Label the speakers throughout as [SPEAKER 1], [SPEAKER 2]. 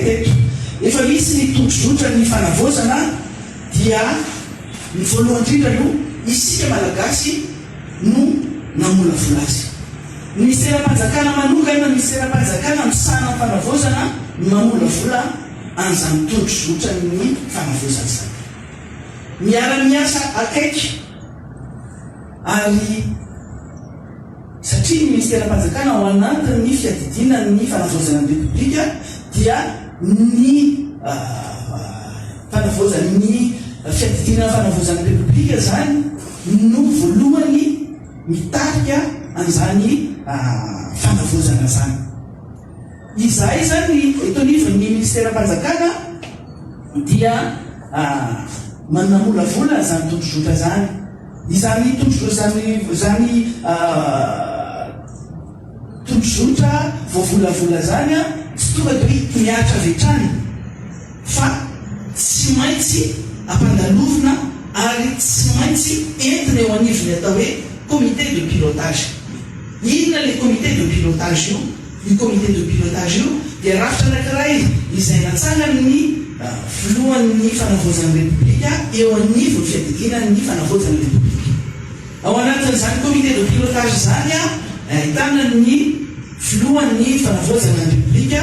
[SPEAKER 1] teto. Efa misy ny tondrozotran'ny fanavaozana dia ny voalohany indrindra aloha isika Malagasy no namolavola azy. Ny minisiteram-panjakana manokana, ny minisiteram-panjakana misahana ny fanavaozana no mamolavola an'izany tondrozotran'ny fanavaozana izany. Miara-miasa akaiky ary satria ny minisiteram-panjakana ao anatin'ny fiadidiana ny fanavaozana ny Repoblika dia ny fanavaozana ny fiadidiana ny fanavaozana ny Repoblika izany no voalohany mitarika an'izany fanavaozana izany. Izahay izany eto anivon'ny minisiteram-panjakana dia manamolavola izany tondrozotra izany. Izany tondrozotra izany, izany tondrozotra voavolavola izany tsy tonga dia hoe mihatra avy hatrany fa tsy maintsy ampandalovina ary tsy maintsy entina eo anivon'ny atao hoe comité de pilotage. Inona ilay comité de pilotage io? Io comité de pilotage io dia rafitra anankiray izay natsangan'ny filohan'ny fanavaozan'ny Repoblika eo anivon'ny fiadidiana ny fanavaozan'ny Repoblika. Ao anatin'izany comité de pilotage izany ahitana ny filohan'ny fanavaozana ny Repoblika,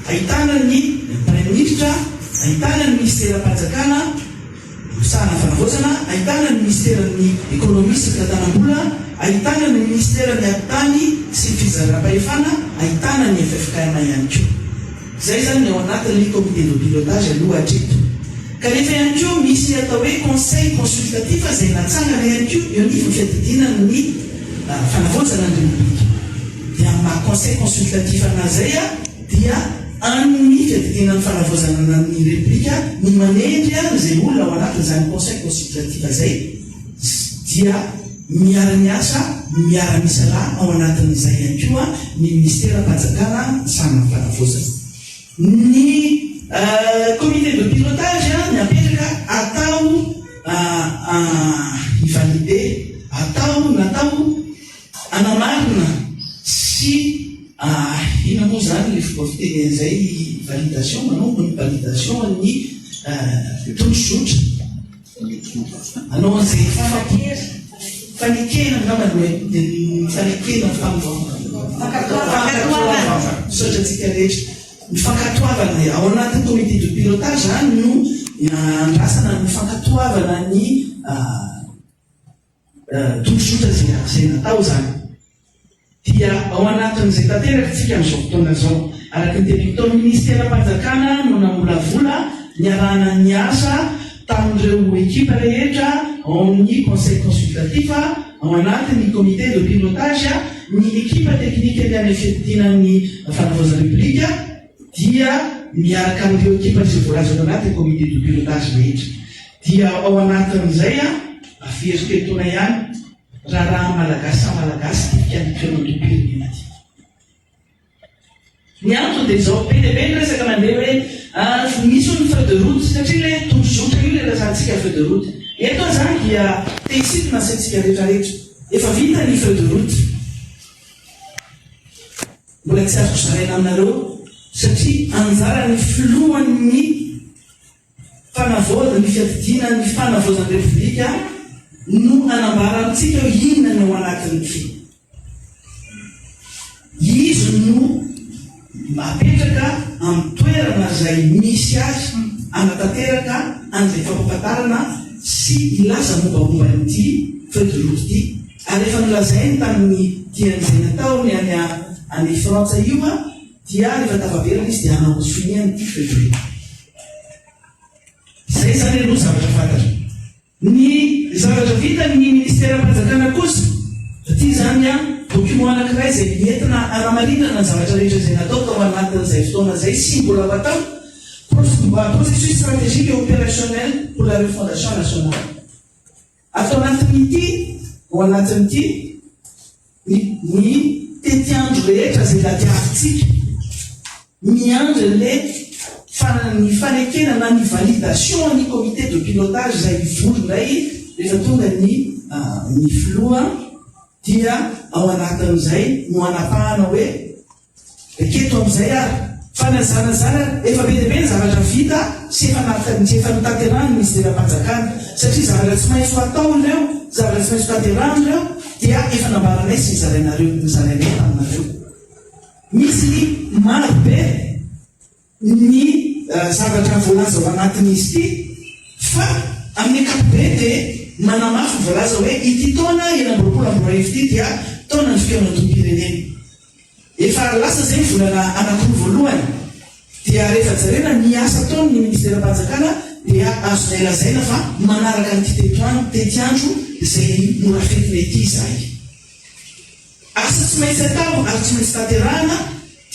[SPEAKER 1] ahitana ny Praiminisitra, ahitana ny minisiteram-panjakana, Misahana fanavaozana, ahitana ny minisiteran'ny Ekonomia sy fitantanam-bola, ahitana ny minisiteran'ny Atitany sy ny fizaram-pahefana, ahitana ny ffkm ihany koa. Izay izany ny ao anatin'ny comité de pilotage aloha hatreto. Kanefa ihany koa misy ny atao hoe conseil consultatif izay natsangana ihany koa eo anivon'ny fiadidiana ny fanavaozana ny Repoblika. Dia amin'ny maha conseil consultatif anazy izay, dia an'ny fiadidiana ny fanavaozana ny Repoblika ny manendry an'izay olona ao anatin'izany conseil consultatif izay dia miara-miasa, miara-misalahy ao anatin'izay ihany koa ny minisiteram-panjakana misahana ny fanavaozana. Ny comité de pilotage ny apetraka atao hi-valider, atao natao Hanamarina sy inona moa izany ilay fomba fiteny an'izay validation, manao ny validation ny tondrozotra, hanao an'izay fanekena angamba no dia ny fanekena ny fankatoavana, misaotra antsika rehetra, ny fankatoavana dia ao anatin'ny comité de pilotage izany no andrasana ny fankatoavana ny Tondrozotra izay natao izany dia ao anatin'izay tanteraka isika amin'izao fotoana izao. Araka ny teniko tao, ny minisiteram-panjakana no namolavola, niarahana niasa tamin'ireo ekipa rehetra ao amin'ny conseil consultatif, ao anatin'ny comité de pilotage, ny ekipa teknika ny any fiadidiana ny fanavaozana Repoblika dia miaraka amin'ireo ekipa izay voalaza ao anatin'ny comité de pilotage rehetra. Dia ao anatin'izay averiko etoana ihany, raharaha Malagasy samy Malagasy ity fianakaviam-pirenena ity. Ny antony dia izao, be dia be ny resaka mandeha hoe misy hono ny feuille de route, satria ilay tondrozotra io ilay resahantsika feuille de route. Eto aho izany dia te hisintona ny saintsika rehetra rehetra. Efa vita ny feuille de route. Mbola tsy azoko zaraina aminareo satria anjaran'ny filohan'ny Fanavaozana, ny fiadidiana ny fanavaozan'ny Repoblika no hanambara amintsika hoe inona ny ao anatin'ity. Izy no apetraka amin'ny toerana izay misy azy hanatanteraka an'izay fampahafantarana sy hilaza mombamomba an'ity feuille de route ity. Ary efa nolazainy tamin'ny dian'izay nataony any any Frantsa io dia rehefa tafaverina izy dia hanao sonia an'ity feuille de route. Izay izany aloha zavatra fantatra. Ny zavatra vitan'ny ministeram-panjakana kosa, ity izany an, document anankiray izay nentina hanamarinana ny zavatra rehetra izay natao tao anatin'izay fotoana izay sy mbola ho atao, processus stratégique et opérationnel pour la refondation nationale. Ato anatin'ity, ao anatin'ity, ny ny tetiandro rehetra izay tadiavintsika, miandry an'le fa ny fanekena na ny validation ny comité de pilotage izay hivory indray rehefa tonga ny ny filoha dia ao anatin'izay no hanapahana hoe eketo amin'izay ary. Fa na izany na izany ary, efa be dia be ny zavatra vita sy efa efa notanterahin'ny minisiteram-panjakana, satria zavatra tsy maintsy ho atao ireo, zavatra tsy maintsy ho tanterahina ireo dia efa nambaranay sy nozarainareo, nozarainay taminareo. Misy maro be ny zavatra voalaza ao anatin'izy ity fa amin'ny ankapobeny dia manamafy ny voalaza hoe ity taona 2026 ity dia taonan'ny fikaonandoham-pirenena. Efa lasa izay ny volana anankiroa voalohany dia rehefa jerena ny asa ataon' ny ministeram-panjakana dia azonay lazaina fa manaraka an'ity tetiandro izay norafetina ity izahay. Asa tsy maintsy atao ary tsy maintsy tanterahana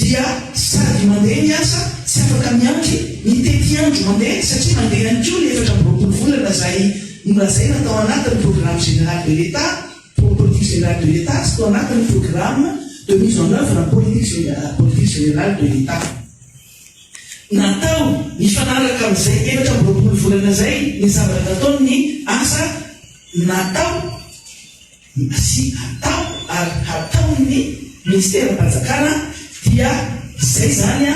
[SPEAKER 1] dia sady mandeha ny asa tsy afaka miandry ny tetiandro mandeha satria mandeha ihany koa ny 24 volana izay nolazaina tao anatin'ny programme général de l'Etat Politique générale de l'Etat sy tao anatin'ny programme de mise en œuvre ny politique politique générale de l'Etat. Natao nifanaraka amin'izay 24 volana izay ny zavatra nataon'ny asa natao sy atao ary hataon'ny minisiteram-panjakana dia izay izany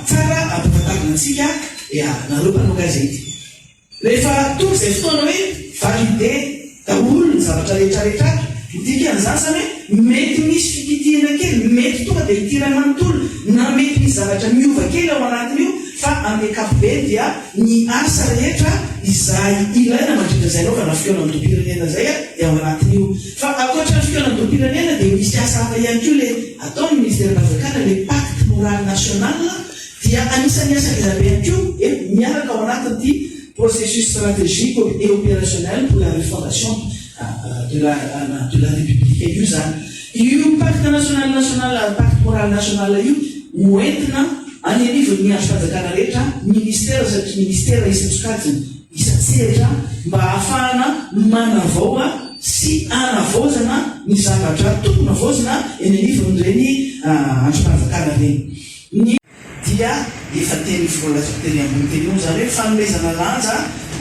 [SPEAKER 1] tsara ampahafantarina antsika ianareo mpanao gazety. Rehefa tonga izay fotoana hoe validé daholo ny zavatra rehetra rehetra ato, ny dikan'izany izany hoe mety misy fikitihana kely, mety tonga dia ity iray manontolo na mety misy zavatra miova kely ao anatin'io fa amin'ny ankapobeny dia ny asa rehetra izay ilaina mandritra izay anaovana fikaonandoham-pirenena izay dia ao anatin'io. Fa ankoatra ny fikaonandoham-pirenena dia misy asa hafa ihany koa ilay ataon'ny ministeram-panjakana, ilay pacte moral national, dia anisan'ny asa ngezabe ihany koa e miaraka ao anatin'ity processus stratégique et opérationnel pour la refondation de la de la République io izany. Io pacte national national pacte moral national io ho entina any anivon'ny andrim-panjakana rehetra, ministera satria ministera isan-tsokajiny, isan-tsehatra mba hahafahana manavao sy hanavaozana ny zavatra tokony havaozina eny anivon'ireny andrim-panjakana ireny. Ny dia efa teny voalaza tery ambony tery io izany hoe fanomezana lanja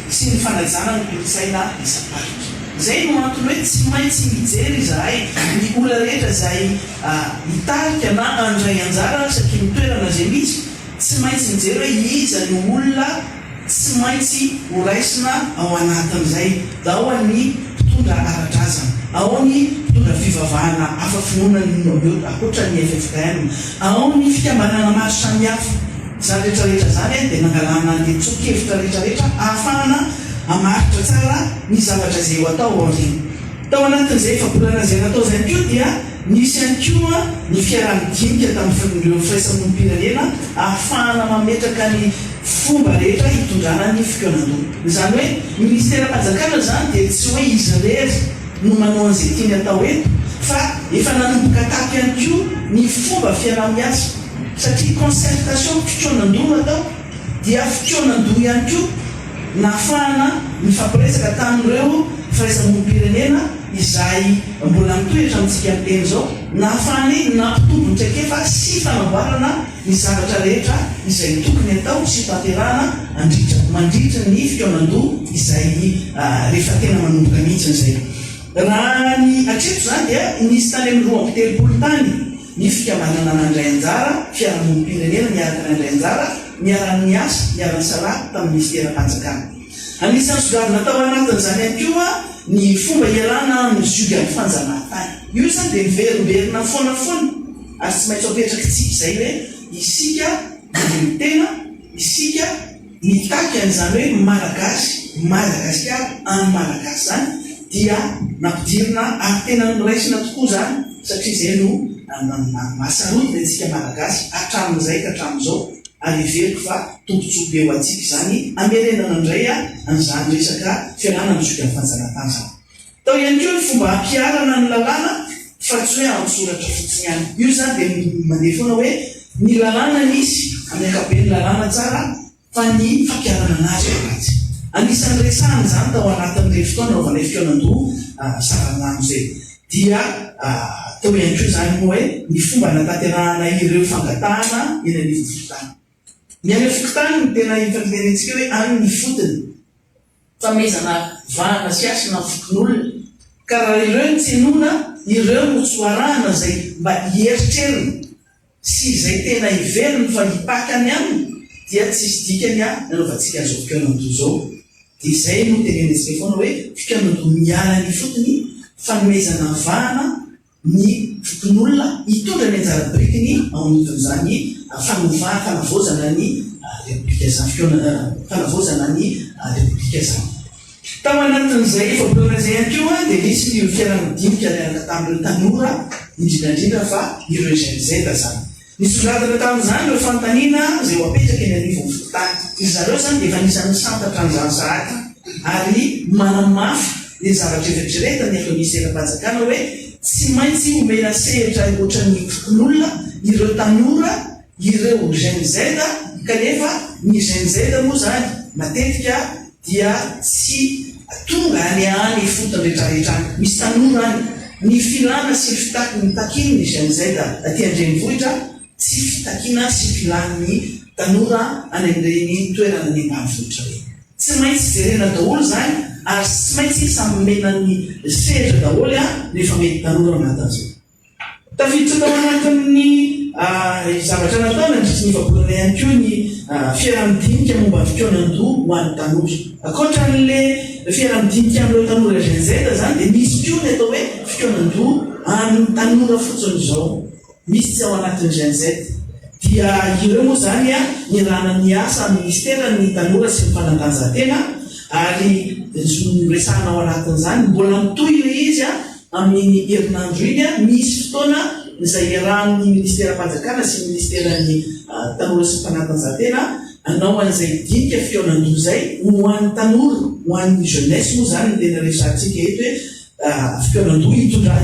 [SPEAKER 1] sy ny fanajana ny kolontsaina isam-paritra. Izay no antony hoe tsy maintsy mijery izahay ny olona rehetra izay hitarika na handray anjara isaky ny toerana izay misy, tsy maintsy mijery hoe iza no olona Tsy maintsy ho raisina ao anatin'izay ao ny mpitondra ara-drazana, ao ny mpitondra fivavahana hafa finoana ankoatra ny ffkm, ao ny fikambanana maro samihafa. Izany rehetra rehetra izany dia nangalana ny tsoa-kevitra rehetra rehetra ahafahana hamaritra tsara ny zavatra izay ho atao aoriana. Tao anatin'izay efa-bolana izay natao izay ihany koa dia nisy ihany koa ny fiaraha-midinika tamin'ireo firaisamonim-pirenena ahafahana mametraka ny fomba rehetra hitondrana ny fikaonandoha. Izany hoe ny minisiteram-panjakana izany dia tsy hoe izy irery no manao an'izay tiany atao eto fa efa nanomboka tato ihany koa ny fomba fiaraha-miasa satria concertation, fikaonandoha no atao dia fikaonandoha ihany koa nahafahana nifampiresaka tamin'ireo firaisamonim-pirenena izay mbola mitohy hatramintsika miteny izao, nahafahany nampitombo ny traikefa sy fanamboarana ny zavatra rehetra izay tokony atao sy tanterahana andritra mandritra ny fikaonandoha izay rehefa tena manomboka mihitsy izay. Raha ny hatreto izany dia nisy tany amin'ny 32 tany ny fikambanana nandray anjara, fiarahamonim-pirenena niaraka nandray anjara, niara-niasa, niara-nisalahy tamin'ny minisiteram-panjakana. Anisan'ny songadina tao anatin'izany ihany koa ny fomba ialana amin'ny ziogan'ny fanjanahantany. Io izany dia miverimberina foana foana ary tsy maintsy apetrakitsika izay hoe isika mandini-tena, isika mitaky an'izany hoe Malagasy, Madagasikara, an'ny Malagasy izany dia nampidirina ary tena noraisina tokoa izany satria izay no mahasarotiny antsika Malagasy hatramin'izay ka hatramin'izao ary heveriko fa tombontsoa be ho antsika izany hamerenana indray an'izany resaka fialana amin'ny ziogan'ny fanjanahantany izany. Tao ihany koa ny fomba hampiharana ny lalàna fa tsy hoe an-tsoratra fotsiny ihany. Io izany dia mandeha foana hoe ny lalàna misy, amin'ny ankapobeny ny lalàna tsara fa ny fampiharana anazy no ratsy. Anisan'ny resahana izany tao anatin'ireny fotoana nanaovanay fikaonandoha saranandro izay. Dia tao ihany koa izany moa hoe ny fomba hanatanterahana ireo fangatahana eny anivon'ny fokontany. Ny any amin'ny fokontany no tena ifampirenentsika hoe any ny fotony. Fanomezana vahana sy hasina ny fokonolona. Ka raha ireo no tsy henoina, ireo no tsy ho arahana izay mba hieritreriny. sy izay tena heveriny fa hipaka any aminy dia tsisy dikany nanaovantsika an'izao fikaonandoha izao. Dia izay no tenenintsika foana hoe fikaonandoha miala any ifotony, fanomezana vahana ny fokonolona hitondra ny anjara birikiny ao anivon'izany fanovana, fanavaozana ny Repoblika izany, fikaonana, fanavaozana ny Repoblika izany. Tao anatin'izay efa-bolana izay ihany koa dia nisy ny fiaraha-midinika niaraka tamin'ireo tanora, indrindra indrindra fa ireo Gen Z izany. Nisongadina tamin'izany ireo fanontaniana izay ho apetraka eny anivon'ny fokontany. Ry zareo izany dia efa anisan'ny nisantatra an'izany sahady ary manamafy ny zavatra eritreretany ireo minisiteram-panjakana hoe tsy maintsy omena sehatra ohatran'ny fokonolona ireo tanora ireo Gen Z kanefa ny Gen Z moa izany matetika dia tsy tonga any any ifotony retraretra any. Misy tanora any. Ny filana sy fitaky ny takian'ny Gen Z aty an-drenivohitra tsy fitakiana sy filan'ny tanora any amin'ireny toerana any ambanivohitra ireny. Tsy maintsy jerena daholo izany ary tsy maintsy samy omena ny sehatra daholo rehefa mety tanora anatin'izao. Tafiditra tao anatin'ny zavatra natao nandritry ny efa-bolana ihany koa ny fiaraha-midinika momba ny fikaonan-doha ho an'ny tanora. Ankoatra an'ilay fiaraha-midinika amin'ireo tanora Gen Z izany dia misy koa ny atao hoe fikaonan-doha an'ny tanora fotsiny izao. Misy tsy ao anatin'ny Gen Z. Dia ireo moa izany niarahana niasa amin'ny minisiteran'ny tanora sy ny fanatanjahantena ary noresahana ao anatin'izany. Mbola mitohy ilay izy Amin'iny herinandro iny, misy fotoana izay iarahan'ny minisiteram-panjakana sy ny minisiteran'ny Tanora sy ny Fanatanjahantena hanao an'izay dinika fihaonan-doha izay ho an'ny tanora, ho an'ny jeunesse moa izany no tena resahantsika eto hoe fihaonan-doha hitondra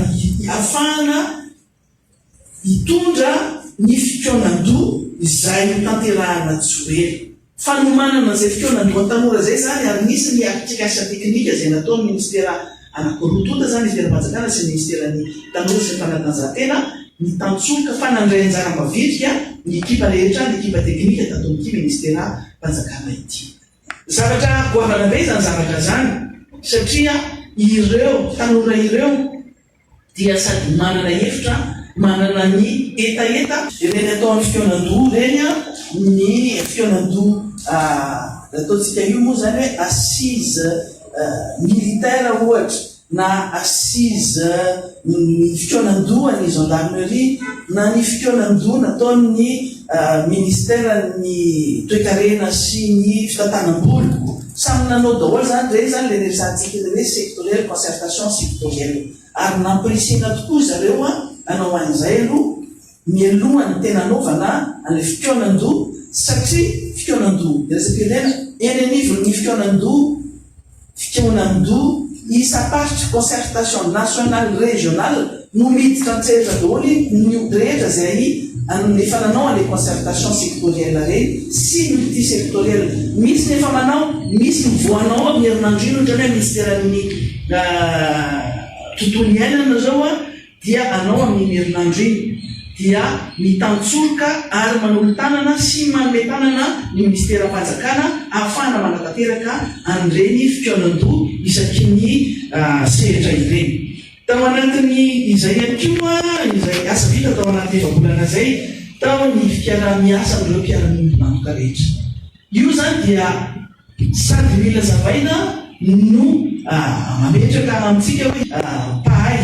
[SPEAKER 1] hahafahana Hitondra ny fikaonan-doha izay hotanterahana tsy ho ela. Fanomanana izay fikaonan-doha tanora izay izany ary nisy ny atrikasa teknika izay nataon'ny minisitera anankiroa tonta izany, minisiteram-panjakana sy ny minisiteran'ny tanora sy ny fanatanjahantena, nitantsoroka fa nandray anjara mavitrika ny ekipa rehetra, ny ekipa teknika tato amin'ity minisiteram-panjakana ity. Zavatra goavana be izany zavatra izany satria ireo tanora ireo, dia sady manana hevitra, manana ny hetaheta. Ireny atao amin'ny fikaonan-doha ireny, ny fikaonan-doha ataontsika io moa izany hoe assise militaire ohatra, na assise ny fikaonan-dohan'ny gendarmerie, na ny fikaonan-doha nataon'ny ministeran'ny toekarena sy ny fitantanam-bola. Samy nanao daholo izany, ireny izany ilay resahantsika ilay hoe sectoriel, concertation sectorielle. Ary nampirisihina tokoa zareo hanao an'izay aloha mialohan'ny tena hanaovana an'ilay fikaonan-doha satria fikaonan-doha iraisam-pirenena eny anivon'ny fikaonan-doha Fikaonan-doha isam-paritra, concertation nationale régionale, no miditra an-tsehatra daholo ny rehetra izay efa nanao an'ilay concertation sectorielle ireny sy multisectorielle. Misy ny efa manao, misy ny vao hanao amin'ny herinandro iny ohatra hoe minisiteran'ny tontolo iainana izao dia anao amin'iny herinandro iny dia mitantsoroka ary manolo-tanana sy manome tanana ny minisiteram-panjakana ahafahana manatanteraka an'ireny fikaonan-doha isaky ny sehatra ireny. Tao anatin'ny izay ihany koa izay asa vita tao anatin'ny efa-bolana izay tao ny fiaraha-miasa amin'ireo mpiara-miombon'antoka rehetra. Io izany dia sady mila zavaina no mametraka amintsika hoe mpahay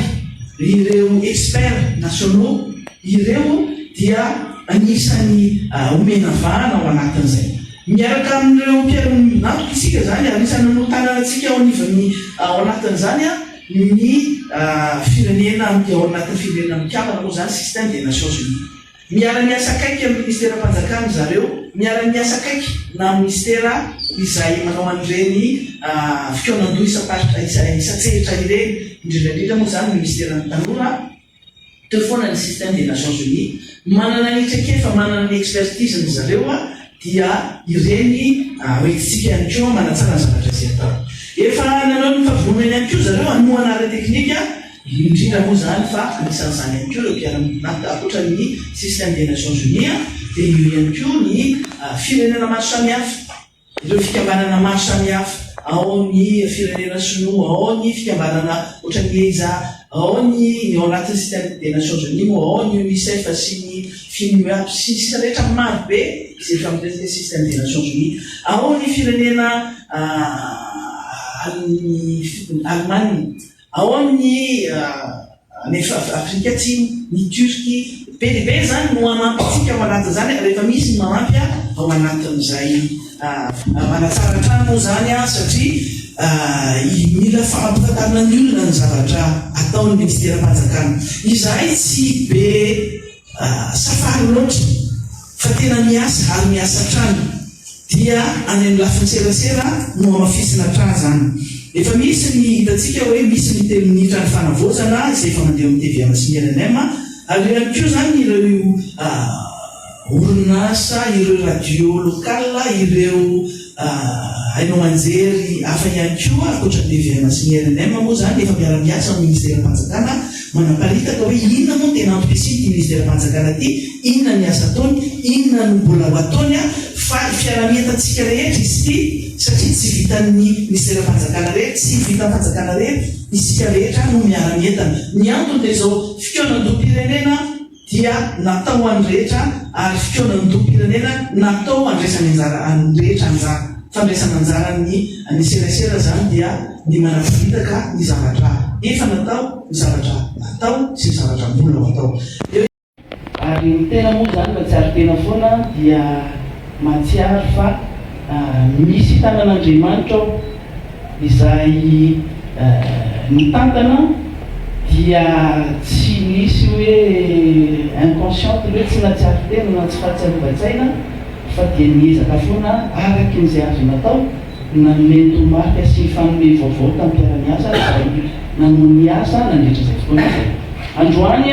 [SPEAKER 1] ireo experts nationaux ireo dia anisan'ny omena vahana ao anatin'izay. Miaraka amin'ireo mpiara-miombon'antoka isika izany ary anisan'ny nanolo-tanana antsika ao anivon'ny ao anatin'izany ny firenena ao anatin'ny firenena mikambana moa izany système des Nations Unies. Miara-miasa akaiky amin'ny minisiteram-panjakana ry zareo, miara-miasa akaiky na amin'ny minisitera izay manao an'ireny fikaonan-doha isam-paritra isan-tsehatra ireny, indrindra indrindra moa izany ny minisiteran'ny tanora, teo foana ny système des Nations Unies. Manana ny traikefa, manana ny expertise-ny ry zareo dia ireny hoentintsika ihany koa manatsara ny zavatra izay atao. Efa nanao ny fahavononany ihany koa ry zareo hanohana ara-teknika. Indrindra moa izany fa anisan'izany ihany koa ireo mpiara-miombon'antoka ankoatra ny Système des Nations Unies dia eo ihany koa ny firenena maro samihafa, ireo fikambanana maro samihafa. ao ny firenena sinoa, ao ny fikambanana ohatran'ny EIZA, ao ny ny ao anatin'ny système des Nations Unies moa, ao ny Unicef sy ny Finuap sy ny sisa rehetra maro be izay efa miresaka système des Nations Unies, ao ny firenena Allemagne, Ao amin'ny any Afrika Atsimo, ny Turquie, be dia be izany no hanampy antsika ao anatin'izany rehefa misy ny manampy ao anatin'izay manatsara hatrany moa izany satria mila fampahafantarana ny olona ny zavatra ataon'ny ministeram-panjakana. Izahay tsy be Safari loatra fa tena miasa ary miasa hatrany dia any amin'ny lafiny serasera no hamafisina hatrany izany. Efa misy ny hitantsika hoe misy ny telo minitra ny fanavaozana izay efa mandeha ao amin'ny tvm sy ny rnm ary eo ihany koa izany ireo orinasa, ireo radio local, ireo haino aman-jery hafa ihany koa ankoatra ny tvm sy ny rnm moa izany efa miara-miasa amin'ny ministeram-panjakana manaparitaka hoe inona moa no tena antom-pisian'ity ministeram-panjakana ity, inona ny asa ataony, inona no mbola ho ataony fa fiaraha-mientantsika rehetra izy ity satria tsy vitan'ny ministeram-panjakana rehetra, tsy vitan'ny fanjakana rehetra, isika rehetra no miara-mientana. Ny antony dia izao fikaonandoham-pirenena dia natao ho an'ny rehetra ary fikaonandoham-pirenena natao handraisany anjara an'ny rehetra anjara. Fandraisana anjaran'ny ny serasera izany dia ny manaparitaka ny zavatra efa natao, ny zavatra atao sy ny zavatra mbola ho atao. Eo. Ary ny tena moa izany mahatsiaro tena foana dia mahatsiaro fa misy tanan'Andriamanitra ao izay nitantana dia tsy nisy hoe inconsciente hoe tsy nahatsiaro tena na tsy fahatsiarovan-tsaina fa dia niezaka foana araky ny izay azo natao nanome ny toromarika sy nifanome vaovao tamin'ny mpiara-miasa izay nanao ny asa nandritra izay fotoana izay. Androany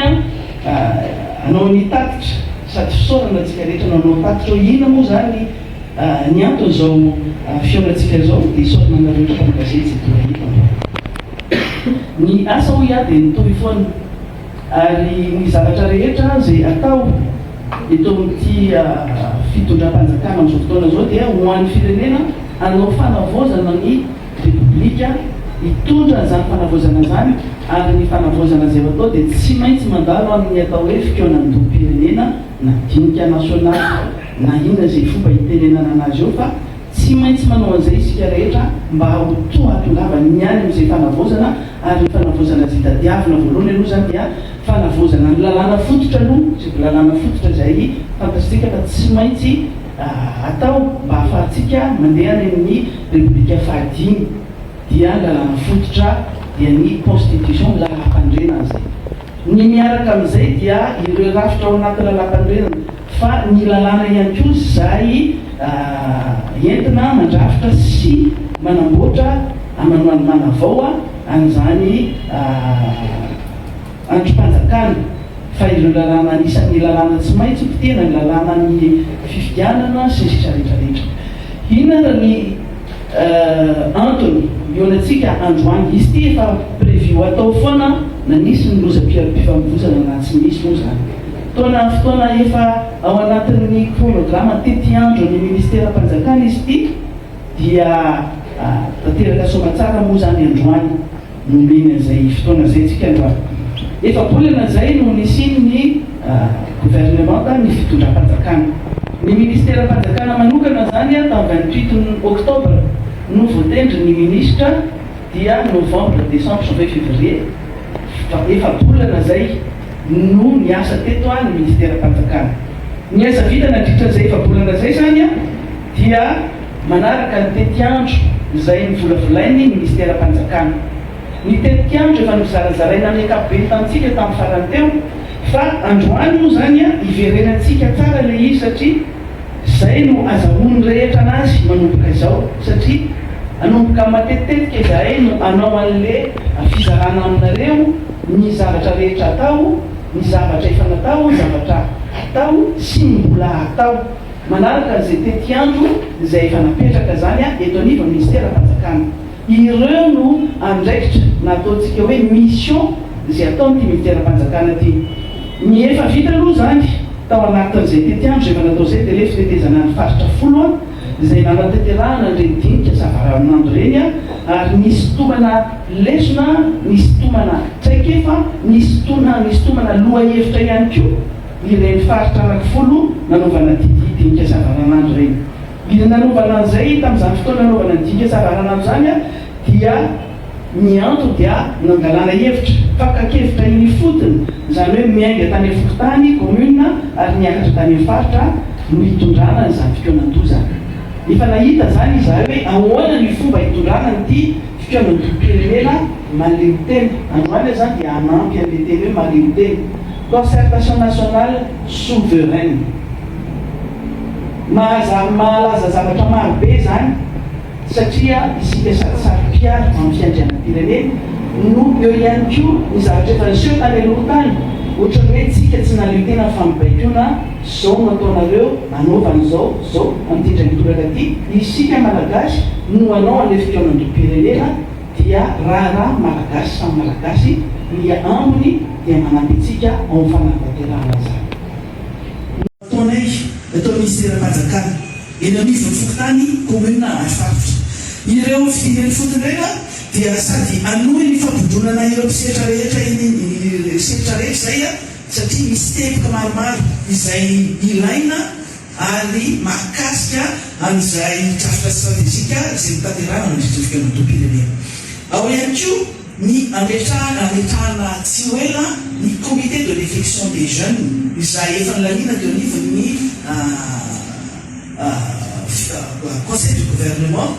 [SPEAKER 1] hanao ny tatitra sady fisaorana antsika rehetra nanao tatitra hoe inona moa izany Ny anton'izao fihaonantsika izao dia isaorana anareo mpanao gazety izay tonga eto androany. Ny asa hoy aho dia mitohy foana ary ny zavatra rehetra izay atao eto amin'ity fitondram-panjakana amin'izao fotoana izao dia ho an'ny firenena hanao fanavaozana ny Repoblika, hitondra an'izany fanavaozana izany ary ny fanavaozana izay ho atao dia tsy maintsy mandalo amin'ny atao hoe fikaonandoham-pirenena na dinika nasionaly. na inona izay fomba hitenenana anazy eo fa tsy maintsy manao an'izay isika rehetra mba ho toa hahatongavany ny any amin'izay fanavaozana ary ny fanavaozana izay tadiavina voalohany aloha izany dia fanavaozana ny lalàna fototra aloha izay lalàna fototra izay fantatsika fa tsy maintsy atao mba hahafahantsika mandeha any amin'ny repoblika fahadimy dia ny lalàna fototra dia ny constitution lalàmpanorenana izay. Ny miaraka amin'izay dia ireo rafitra ao anaty lalàmpanorenana fa ny lalàna ihany koa izay entina mandrafitra sy manamboatra manavao an'izany andrim-panjakana fa ireo lalàna anisan'ny lalàna tsy maintsy potehina, ny lalànan'ny fifidianana sy ny sisa rehetra rehetra. Inona ary ny Antony hihaonantsika androany. Izy ity efa prévu ho atao foana na nisy ny lozam-pifamoivoizana na tsy nisy moa izany. Taona fotoana efa ao anatin'ny chronogramme tetiandron'ny ministeram-panjakana izy ity dia tanteraka soamatsara moa izany androany. Nomeny an'izay fotoana izay tsika androany. Efa-bolana izay no nisian'ny governemanta, ny fitondram-panjakana. Ny ministeram-panjakana manokana izany tamin'ny 28 octobre no voatendry ny minisitra dia novembre, décembre, janvier, février, efa-bolana izay no niasa teto ny ministeram-panjakana. Ny asa vita nandritra izay efa-bolana izay izany dia Manaraka ny tetiandro izay novolavolain'ny Minisiteram-panjakana. Ny tetikandro efa nozarazaraina amin'ny ankapobeny tamintsika tamin'ny farany teo fa androany moa izany hiverenantsika tsara ilay izy satria izay no azahoan'ny rehetra anazy manomboka izao satria hanomboka matetitetika izahay no hanao an'le fizarana aminareo ny zavatra rehetra atao, ny zavatra efa natao, ny zavatra atao sy ny mbola hatao. Manaraka an'izay tetiandro izay efa napetraka izany eto anivon'ny minisiteram-panjakana. Ireo no andraikitra na ataontsika hoe mission izay ataon'ity minisiteram-panjakana ity. Ny efa vita aloha izany tao anatin'izay tetiandro izay efa natao izay dia ilay fitetezana ny faritra folo.
[SPEAKER 2] izay nanatanterahana an'ireny dinika savaranonando ireny ary nisintomana lesona, nisintomana traikefa, nisintona nisintomana lohahevitra ihany koa ireny faritra anankifolo nanaovana ity dinika savaranando ireny. Ny nanaovana an'izay tamin'izany fotoana nanaovana ny dinika savaranando izany dia ny antony dia nangalana hevitra, fakan-kevitra eny ifotony, izany hoe miainga tany amin'ny fokontany, commune, ary niakatra tany amin'ny faritra no hitondrana an'izany fikaonandoha izany. Efa nahita izany izahay hoe ahoana ny fomba hitondrana an'ity fikaonandoham-pirenena mahaleotena. Androany aho izany dia hanampy an'ilay teny hoe mahaleotena, concertation nationale souveraine. Mahaza mahalaza zavatra maro be izany satria isika sady saro-piaro amin'ny fiandrianam-pirenena no eo ihany koa ny zavatra efa niseho tany aloha tany ohatran'ny hoe tsika tsy nahaleo tena fa mibaikoana zao no ataonareo anaova an'izao zao amin'ity indray mitoraka ity isika Malagasy no hanao an'ilay fikaonandoham-pirenena dia raharaha Malagasy samy Malagasy ny ambiny dia manampy antsika ao amin'ny fanatanterahana an'izany.
[SPEAKER 1] Ataonay atao minisiteram-panjakana, eny anivon'ny fokontany, commune ary faritra. Ireo fidinana ifotony ireo dia sady hanohy ny fampivondronana ireo mpisehatra rehetra eny sehatra rehetra izay satria misy teboka maromaro izay ilaina ary mahakasika an'izay drafitra stratejika izay notanterahina mandritra ny fikaonandoham-pirenena. Ao ihany koa Ny hametrahana hametrahana tsy ho ela ny comité de réflexion des jeunes izay efa nolaniana teo anivon'ny conseil du gouvernement,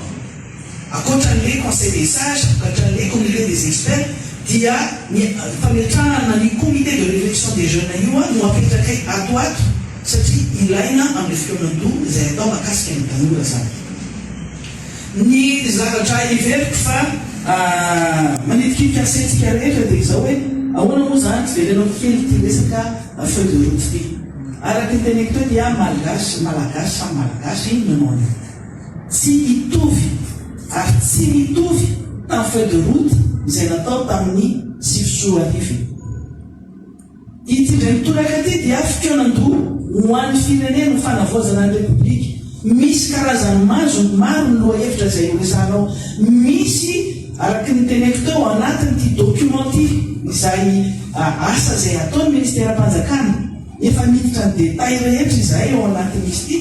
[SPEAKER 1] ankoatran'ilay conseil des sages, ankoatran'ilay comité des experts dia ny fametrahana ny comité de réflexion des jeunes io no apetrakay ato ato satria ilaina amin'ilay fikaonan-doha izay atao mahakasika ny tanora izany. Ny zavatra heveriko fa manitikitika ny saintsika rehetra dia izao hoe ahoana moa izany hiverenako kely ity resaka feuille de route ity. Araka ny teneniko teo dia malgache, malagasy samy malagasy no nanao an'io. Tsy hitovy ary tsy mitovy tamin'ny feuille de route izay natao tamin'ny 2009 io. Ity indray mitoraka ity dia fikaonan-doha ho an'ny firenena ho fanavaozana ny Repoblika. Misy karazany mazo maro ny lohahevitra izay horesahana ao. Misy, araka ny teneniko teo, ao anatin'ity document ity izay asa izay ataon'ny Ministeram-panjakana, efa miditra ny détails rehetra izahay ao anatin'izy ity,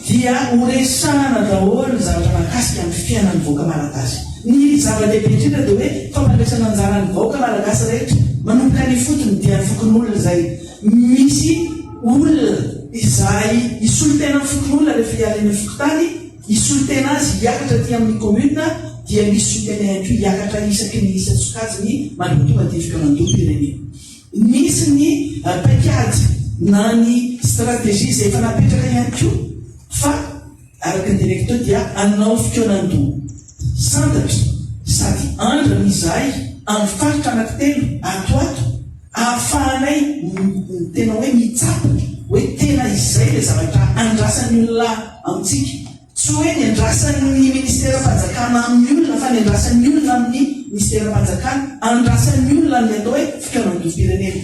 [SPEAKER 1] dia ho resahana daholo ny zavatra mahakasika ny fiainan'ny vahoaka malagasy. Ny zava-dehibe indrindra dia hoe fampandraisana anjara ny vahoaka malagasy rehetra, manomboka any ifotony dia ny fokonolona izay misy olona izay hisolo tena ny fokonolona rehefa hiala eny amin'ny fokontany, hisolo tena azy hiakatra aty amin'ny commune dia misy solontena ihany koa hiakatra isaky ny isan-tsokajiny mandra-tonga aty fikaonandoham-pirenena. Misy ny paikady na ny stratégie izay efa napetraka ihany koa fa araka ny teneniko teo dia hanao fikaonan-doha santatra sady andrana izahay amin'ny faritra anankitelo ato ato ahafahanay tena hoe mitsapa hoe tena izay ilay zavatra andrasan'ny olona amintsika. Tsy hoe ny andrasan'ny ministeram-panjakana amin'ny olona fa ny andrasan'ny olona amin'ny minisiteram-panjakana, andrasan'ny olona ny atao hoe fikaonandoham-pirenena.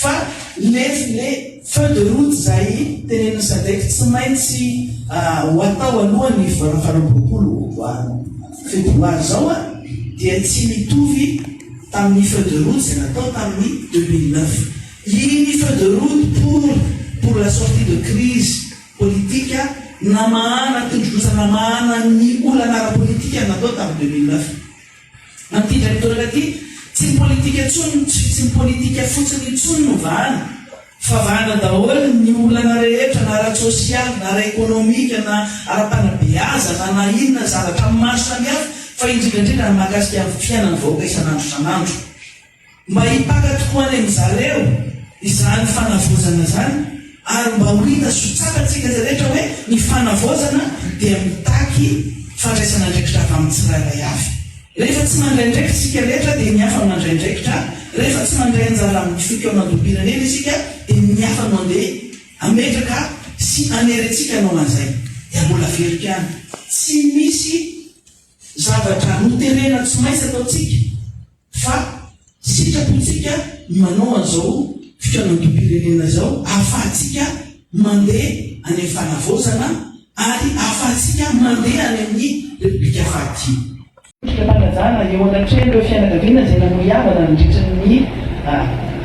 [SPEAKER 1] Fa le le feuille de route izay tenenin'ny Sadec tsy maintsy ho atao alohan'ny 28 febroary izao dia tsy mitovy tamin'ny feuille de route izay natao tamin'ny 2009. Iny feuille de route pour pour la sortie de crise Politika namahana tondrozotra namahana ny olana ara-politika natao tamin'ny 2009. Amin'ity indray mitoraka ity, tsy ny politika intsony, tsy ny politika fotsiny intsony no vahana, fa vahana daholo ny olana rehetra na ara-tsosialy, na ara-ekonomika, na ara-panabeazana, na inona zavatra maro samihafa, fa indrindra indrindra ny mahakasika ny fiainan'ny vahoaka isan'andro isan'andro. Mba hipaka tokoa any amin zareo izany fanavaozana izany ary mba ho hita sy ho tsapantsika rehetra hoe ny fanavaozana dia mitaky fandraisana andraikitra avy amin'ny tsirairay avy. Rehefa tsy mandray andraikitra isika rehetra dia ny hafa mandray andraikitra, rehefa tsy mandray anjara amin'ny fikaonandoham-pirenena isika dia ny hafa no andeha hametraka sy hanery antsika hanao an'izay. Dia mbola averiko ihany, tsy misy zavatra noterena tsy maintsy ataontsika. Fa sitrapontsika ny manao an'izao fikaonandoham-pirenena izao ahafahantsika mandeha any amin'ny fanavaozana ary ahafahantsika. mandeha any amin'ny Repoblika fahadimy.
[SPEAKER 2] Fitondram-panajana eo anatrehan'ireo fianakaviana izay namoy havana nandritra ny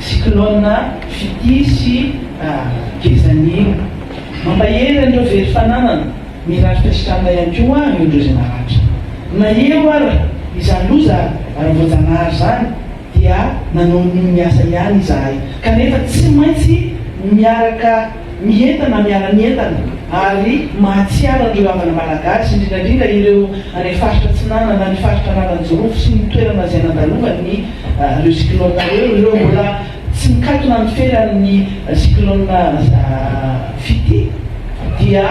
[SPEAKER 2] cyclone Fitia sy Gezani. Mampahery an'ireo very fananana, mirary fahasitranana ihany koa eo ireo izay naratra. Na eo ara izany loza ara-voajanahary izany dia nanao ny ny asa ihany izahay kanefa tsy maintsy miaraka mientana miara-mientana ary mahatsiaro an'ireo havana malagasy indrindra indrindra ireo any amin'ny faritra Atsinanana, ny faritra Analanjirofo sy ny toerana izay nandalovan'ny ireo cyclone ireo, ireo mbola tsy mikatona ny feran'ny cyclone Fitia dia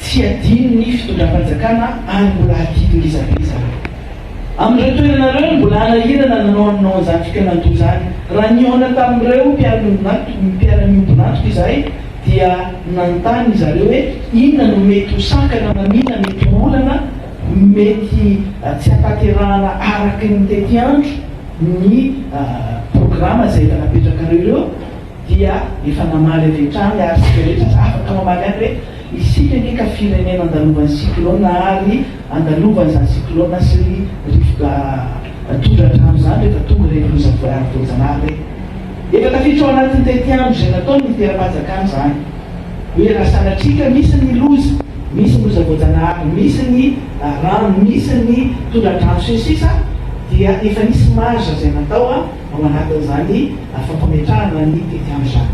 [SPEAKER 2] tsy adino ny fitondram-panjakana ary mbola adidy ngezabe izany. Amin'ireo toerana ireo no mbola hanahirana nanao aminao an'izany fikaonandoha izany. Raha nihaona tamin'ireo mpiara-miombon'antoka izahay dia nanontany izareo hoe inona no mety ho sakana na inona mety ho olana mety tsy hatanterahana araka ny tetiandro ny programa izay efa napetrakareo ireo. dia efa namaly avy hatrany ary isika rehetra aza afaka mamaly ihany hoe isika ange ka firenena andalovan'ny cyclone ary andalovan'izany cyclone sy rivotra tondra-drano izany rehefa tonga ireny loza voajanahary ireny. Efa tafiditra ao anatin'ny tetiandro izay nataony ny teram-panjakana izany hoe raha sanatria ka misy ny loza, misy ny loza voajanahary, misy ny rano, misy ny tondra-drano sy ny sisa dia efa nisy marge izay natao ao anatin'izany fampametrahana ny tetiandro izany.